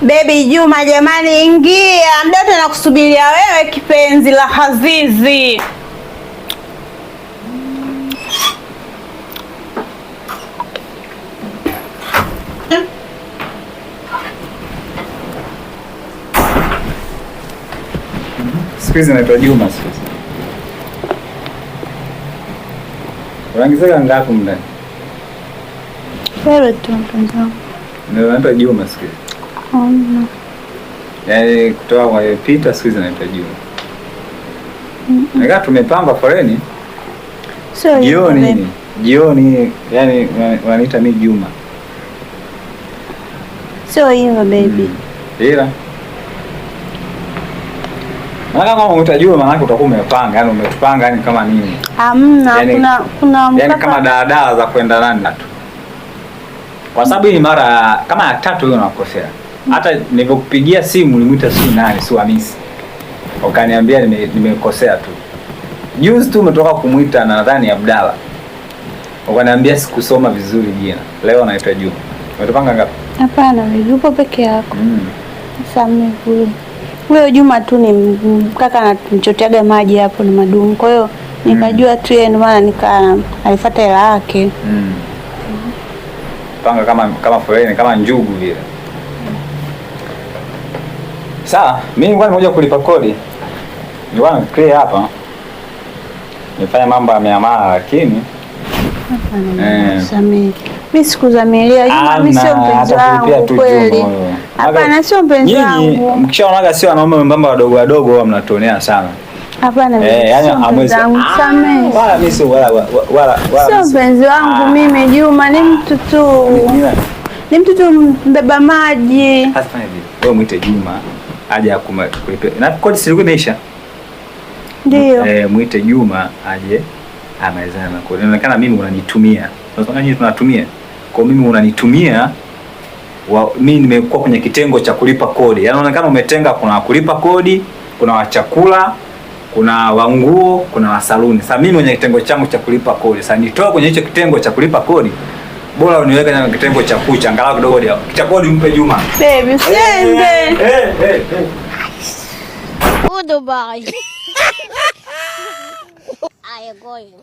Baby Juma, jamani, ingia mdoto nakusubiria wewe, kipenzi la Hazizi. Siku hizi naitwa Juma siku hizi. Unaongezeka ngapi mndani? Wewe tu mpenzi wangu. Ndio naitwa Juma siku hizi. Hamna. Yaani kutoka kwa Peter siku hizi naitwa Juma. Nikaa tumepanga foleni Sio hivyo, jioni baby. nini? Jioni yani unaniita mimi Juma. Sio hivyo baby. Ila maana kama unaita Juma maana yake utakuwa umepanga, yani umetupanga yani kama nini? Hamna, Yaani- kuna Yaani mkaka- kama daladala za kwenda nani tu. Kwa sababu hii ni mara kama ya tatu hiyo unakosea. Hata nilivyokupigia simu nilimwita si nani, si Hamisi. Ukaniambia nimekosea tu. Juzi tu umetoka kumwita na nadhani Abdalla. Ukaniambia sikusoma vizuri jina. Leo anaitwa Juma. Umetupanga ngapi? Hapana baby, upo peke yako. Mm. Samehe huyo. Huyo Juma tu ni kaka anamchoteaga maji hapo na madumu. Kwa hiyo nikajua tu yeye, ndio maana nika alifuata hela yake. Panga kama foleni kama njugu vile. Sawa, mimi nilikuwa nimekuja kulipa kodi. Nilikuwa na clear hapa. Nifanya mambo ya miamala lakini Hapana, Eh. samehe. Mimi sikudhamiria. Juma, mimi sio Hamna, mpenzi hata kulipia wangu tu kweli. Juma huyo. Hapana, sio mpenzi Nyinyi wangu. mkishaonaga sio wanaume wembamba wadogo wadogo huwa mnatuonea sana. Hapana, mimi Eh, yani sio mpenzi hamwezi. wangu. Samehe. Wala mimi sio wala wala wala Sio mimi sio- mpenzi wangu mimi Juma, ni mtu tu. Mimi- Ni mtu tu mbeba maji. Sasa fanya hivi. Wewe mwite Juma aje akulipia. Na kodi si ilikuwa imeisha? Ndio. Eh, mwite Juma aje amalizane na kodi. Inaonekana mimi unanitumia. Unasema nyinyi tunatumia. Kwa mimi unanitumia mimi nimekuwa kwenye kitengo cha kulipa kodi. Yaani inaonekana umetenga kuna kulipa kodi, kuna wa chakula, kuna wa nguo, kuna wa saluni. Sasa mimi kwenye kitengo changu cha kulipa kodi. Sasa nitoe kwenye hicho kitengo cha kulipa kodi. Bora uniweke kwenye kitengo cha kucha angalau kidogo cha kodi mpe Juma. Baby, usiende. Eh. Goodbye. I am going.